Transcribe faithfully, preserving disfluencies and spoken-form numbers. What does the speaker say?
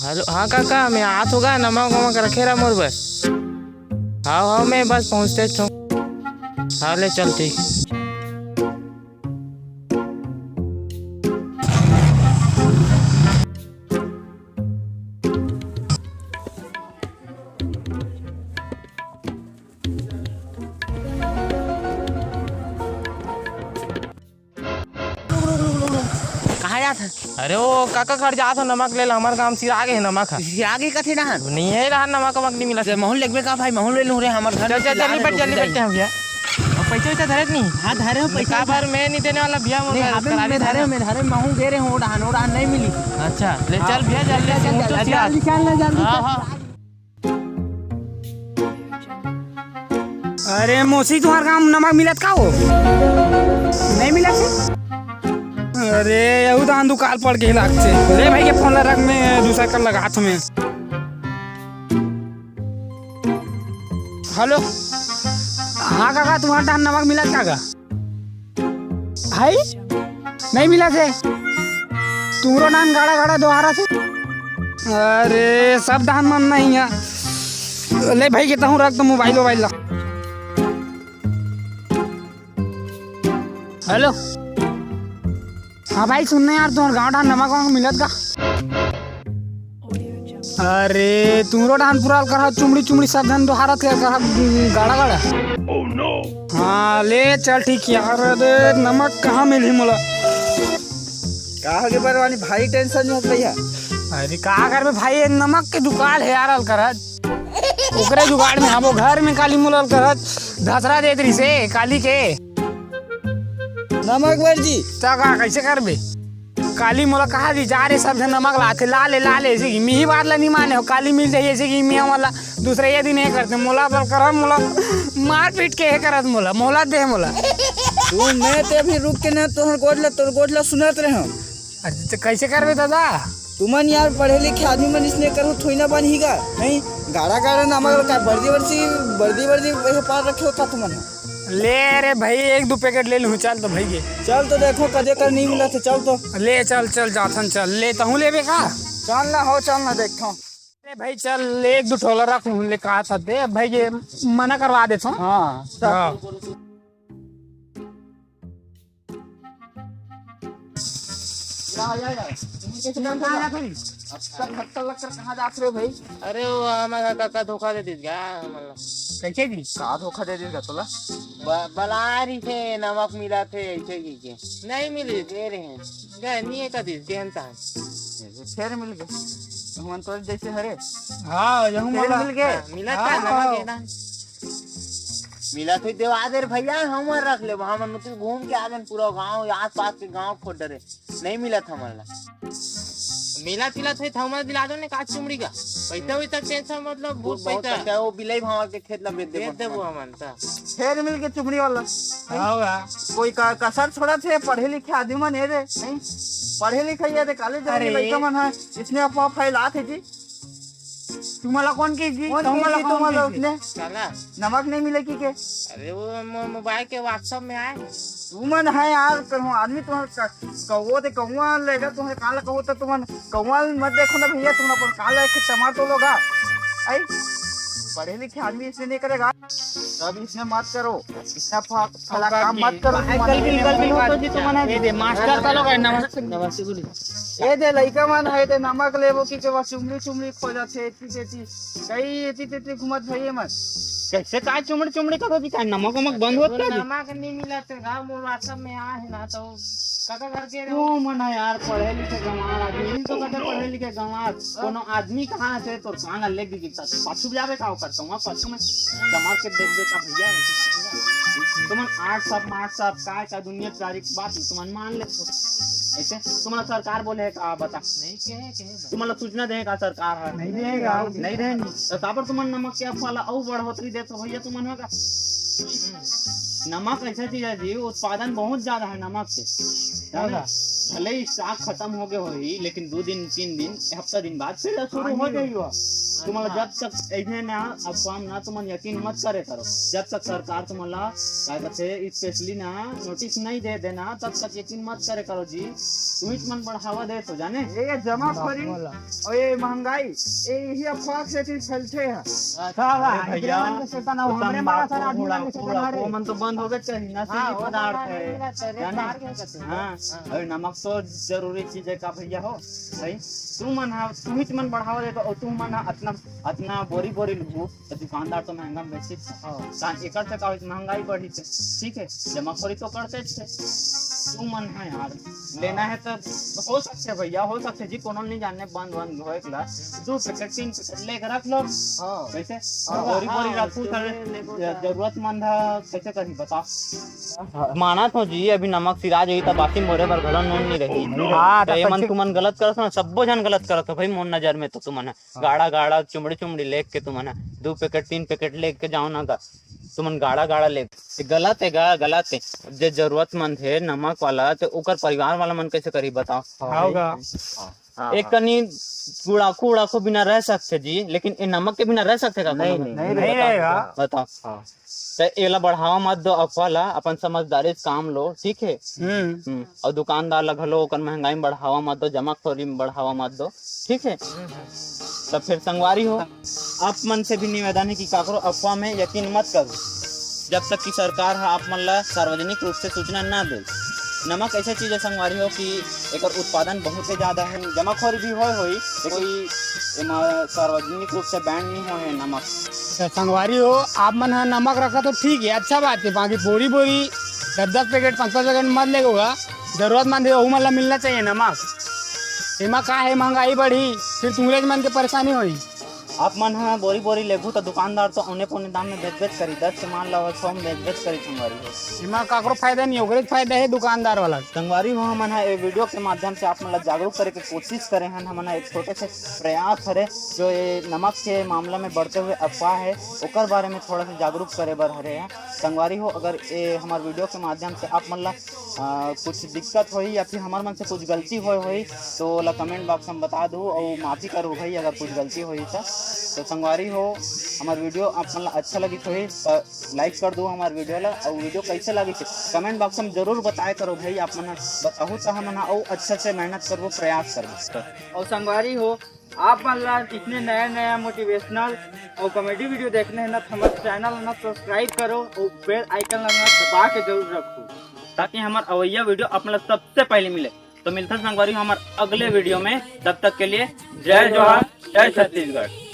Hello, हाँ काका, मैं आत हों गा, नमक वमक रखे रहा मोर बर। हाँ हाँ, मैं बस पहुँचते हूँ। हाँ ले चल, ठीक। कहाँ जात है? अरे वो काका घर जात हो, नमक ले ला, हमर काम सिरा गे हे नमक ह। सिरा गे कथे डहर? नहीं है डहर, नमक वमक नहीं मिला। महूँ लेगबे का भाई, महूँ ले लूँ रे, हमर घर चल चल, जल्दी बैठ, जल्दी बैठ भैया। अब पैसा वैसा धरे नहीं? हाँ, धरे हो पैसा। का बार मैं नहीं देने वाला भैया, नहीं, अबे मैं धरे, मैं धरे, महूँ गे रहे हूँ, ओ डहर, ओ डहर नहीं मिली। अच्छा ले चल भैया, जल्दी से, जल्दी चल ना, जल्दी हाँ चल। हाँ। अरे मौसी, तुम्हार गाँव नमक मिलत का हो? नहीं मिलत हे? अरे यहू दान दुकाल पड़ गे लागथे। ले भाई के फोन ला रख, मैं दूसरा कर लगात हूँ मैं। हेलो, हाँ काका, तुम्हार डहर नमक मिलत का गा? भाई, नहीं मिलत हे। तुमरो डहर गाड़ा गाड़ा दोहारत हे। अरे सब डहर मन नहीं है। ले भाई के तहूँ रख तो मोबाइल वोबाइल ला। हेलो, हाँ भाई, सुन ना यार, तुम्हार गाँव डहर नमक वमक मिलत का? अरे तुमरो डहर पूरा कर चुमड़ी चुमड़ी सब झन दोहारत हे, कर गाड़ा गाड़ा। हाँ ले चल ठीक यार। अरे नमक कहाँ मिलही मोला? का हो गे बरवानी, भारी टेंशन में हस भैया? अरे का करबे भाई, ये नमक के दुकाल हे यार, अल करत ओकरे जुगाड़ में हबो। घर में काली मोला अल करत धसरा देत रहिसे काली के। नमक बर जी। त का, कैसे करबे? काली मोला कहा जी, जा रे, सब झन नमक लाथे, ला ले, ला ले, ऐसे कि मिही बात ला नहीं माने हो, काली मिल जाही, ऐसे कि मिया वाला दूसरे ये दिन ये करते, मोला बल करम, मोला मार पीट के ये करत, मोला, मोला दे, मोला। तू मैं ते अभी रुक के ना, तोहर गोठ ला, तोर गोठ ला सुनत रहे हम। अच्छा, तो कैसे करबे दादा? तुमन यार पढ़े लिखे आदमी मन इसने करू थोड़ी ना बनही गा, नहीं? गाड़ा गाड़ा नमक ला का, बर्दी बर्दी, बर्दी बर्दी व्यापार रखे हो का तुमन? ले रे भाई, एक दू पैकेट ले लूँ, चल तो भाई ये। चल तो देखो, कदे कर नहीं मिलत हे, चल तो। ले चल, चल जाथन, चल। ले तहूँ लेबे का? चल ना हो, चल ना, देखो। ले भाई चल, ले एक दू ठोला रख लूँ, ले कहा था दे भाई, ये मना करवा देथों। हाँ, चल। हाँ। या, या, या। तुम कैसे कहाँ जात हो? अब सब खट्टर लग कर कहाँ जात रहे हो भाई? अरे वो हमारा काका धोखा दे दीस गा हमन ला। कैसे जी? का धोखा दे दीस गा तोला? ब-, बला रहिसे नमक मिलत हे ऐसे कहिके। नहीं मिली, दे रहे हैं। गए, नहीं है कदी, देहन तान। ये फेर मिल गए। हमन तो जैसे हरे। हाँ, यहू फेर मोला मिल गए। हाँ, मिलत हाँ, का नमक हाँ। ये ना। मिलत हे देवा दे रे भैया, हमन रख लेबो। हमन तो घूम के आ गन पूरा गांव, आस पास के गांव खोज डरे। नहीं मिलत हमन ला। मिलत मिलत हे, थमा दिला दो ने का चुमड़ी का। पैसा वैसा टेंशन मतलब, बहुत बहुत पैसा। पैसा, वो बिलाई भावा के खेत ला बेच देबो बेच देबो हमन। हमन ता। फेर मिल के चुमड़ी वाला। हाँ बा। कोई का, कसर छोड़ा थे, पढ़े लिखे आदमी मन हे रे, नहीं? पढ़े लिखे ये रे, कॉलेज जाने अरे। लइका मन है, इसने अफवाह फैला थे जी। तुम्हारा कौन की जी? कौन तुम्हारा की जी? कौन तुम्हारा की जी? उसने? साला। नमक नहीं मिले की के? अरे वो मो-, मोबाइल के WhatsApp में आए। तुमन है यार, कहूँ आदमी तुम्हारा क-, कौवा ते कौवा लेगा, तुम्हारे काल कहो तो तुमन कौवा मत देखो ना भैया, तुम अपन काल लेके चमार तो लोगा। आई, पढ़े लिखे आदमी इसने नहीं करेगा। अब इसने मत करो, इसने फा-, फला काम मत करो, भाई, तुमन गलती, गलती हो तो जी तुमन ये दे, मास्टर का लोग है, नमस्ते, नमस्ते बोलिए। ये दे, लइका मन है, दे नमक लेबो की के बस चुमड़ी, चुमड़ी खोजत है, एती तेती, कई एती तेती घूमत भैया मन। कैसे काय चुमड़ी, चुमड़ी करो जी, काय नमक वमक बंद होत का जी? नमक नहीं मिलत हे, गाँव मोर WhatsApp में आ है ना, तो काका घर के रहो। ओ मन है यार, पढ़े लिखे गंवार आदमी, इन तो कहते पढ़े लिखे गंवार, कोनो आदमी कहाँ से तोर कान ले दी, पाछू जावे का ओकर, कौवा पाछू में दमाग के देख दे का भैया है। तुमन आठ सात, आठ सात, काय का दुनिया तारीख बात, तुमन मान ले। ऐसे तुम्हारा सरकार बोले है का बता? नहीं, कहे, कहे बा। तुम्हारा सूचना देगा सरकार है? नहीं देगा। नहीं देंगे। तो काबर तुमन नमक के अफवाह ला अउ बढ़ोतरी देत हो भैया, तुमन होगा? नमक ऐसा चीज है जी, उत्पादन बहुत ज्यादा है नमक के, है ना? भले ही स्टॉक खत्म हो गए होही, लेकिन दो दिन, तीन दिन, हफ्ता दिन बाद फिर शुरू हो जाही। तुमन ला जब तक ऐसे ना, अफवाह ना तुमन यकीन मत करे करो। जब तक सरकार तुमन ला, का कहते, स्पेशली ना नोटिस नहीं दे देना, तब तक यकीन मत करे करो जी। तुहिच मन बढ़ावा दे तो जाने। ये जमाखोरी और ये महंगाई, ये यही अफवाह से फिर फैलते हैं। भैया, हमरे मन तो बंद हो गए चाहिए, नशीली पदार्थ है, जाने? हाँ, अरे नमक तो जरूरी चीज है का भैया हो, सही? तू मन हा, तू ही मन बढ़ावा देता और तू मन हा अतना, अतना बोरी बोरी लू, तो दुकानदार तो महंगा में बेची। हाँ। ता एकर से का होई, महंगाई बढ़ी थे, ठीक है, जमाखोरी तो करते थे। तू मन है यार, लेना है तो हो सकते भैया, हो सकते जी, कोनो नहीं जाने बंद बंद होए के ला। दो पैकेट, तीन पैकेट लेके रख लो। हाँ। कैसे? हाँ, बोरी बोरी हाँ, रखू, जरूरतमंद है, कैसे करी बता? मानत हो जी, अभी नमक सिरा जाही त बासी मोरे बर घलो नून नहीं रही। हाँ, त एमन तुमन गलत करत हो ना, सब्बो झन गलत करत हो भाई, मोर नजर में तो तुमन ह गाड़ा गाड़ा, चुमड़ी चुमड़ी लेके तुमन ह दू पैकेट, तीन पैकेट लेके जाओ ना गा, तुमन गाड़ा गाड़ा ले, ये गलत है गा, गलत है। जे जरूरतमंद है नमक वाला, तो ओकर परिवार वाला मन कैसे करी बताओ? हाँ गा। हाँ, एक कनी गुड़ाखू उड़ाखू बिना रह सकथे जी, लेकिन ये नमक के बिना रह सकथे का? नहीं, कोनो नहीं, मन? नहीं रहेगा। बताओ। हाँ। तो एला बढ़ावा मत दो अफवाह ला, अपन समझदारी से काम लो, ठीक है? हम्म। हम्म। और दुकानदार ला घलो ओकर महंगाई में बढ़ावा मत दो, जमाखोरी में बढ़ावा मत दो, ठीक है? तब फिर संगवारी हो, आप मन से भी निवेदन है कि काकरो अफवाह में यकीन मत करो, जब तक कि सरकार ह आप मन ला सार्वजनिक रूप से सूचना ना दे। नमक ऐसा चीज है संगवारी हो कि एकर उत्पादन बहुत ही ज्यादा है, जमाखोरी भी होए होई, लेकिन एमा सार्वजनिक रूप से बैन नहीं होए है नमक। तो संगवारी हो, आप मन ह नमक रखा तो ठीक है, अच्छा बात है, बाकी बोरी बोरी दस दस पैकेट, पाँच पाँच पैकेट मत लेगो गा, जरूरतमंद है, ओहू मन ला मिलना चाहिए नमक। एमा का है, महंगाई बढ़ी, फिर तुमरेच मन के परेशानी होई। आप मन ह बोरी बोरी लेगू तो दुकानदार तो औने पौने दाम में बेच बेच करी, दस के मान ला सौ में बेच बेच करी संगवारी हो। एमा काकरो फायदा नहीं, ओकरे फायदा है दुकानदार वाला। संगवारी हो, हमन ह ए वीडियो के माध्यम से आप मन ला जागरूक करे के कोशिश करे हन। हमन ह एक छोटे से प्रयास हरे, जो ये नमक के मामला में बढ़ते हुए अफवाह है, ओकर बारे में थोड़ा सा जागरूक करे बर हरे हैं। संगवारी हो, अगर ये हमारे वीडियो के माध्यम से आप मन ला, आ, कुछ दिक्कत होई या फिर हमारे मन से कुछ गलती होए होई, तो ओला कमेंट बॉक्स में बता दू और माफी करू भाई, अगर कुछ गलती होई तो। तो संगवारी हो, हमारे वीडियो आप मन ला अच्छा लगी होई तो लाइक कर दू हमारे वीडियो ला, और वीडियो कैसे लगी थे कमेंट बॉक्स में जरूर बताया करो भाई। आप मन बताहू तो हमन ह और अच्छा से मेहनत करबो, प्रयास करबो। और संगवारी हो, आप मन ला इतने नया नया मोटिवेशनल और कॉमेडी वीडियो देखने हैं ना, तो हमारे चैनल ना सब्सक्राइब करो और बेल आइकन ला ना दबा के जरूर रखो, ताकि हमारे अवैया वीडियो आप मन ला सबसे पहले मिले। तो मिलता है संगवारी हमारे अगले वीडियो में, तब तक के लिए जय जोहार, जय छत्तीसगढ़।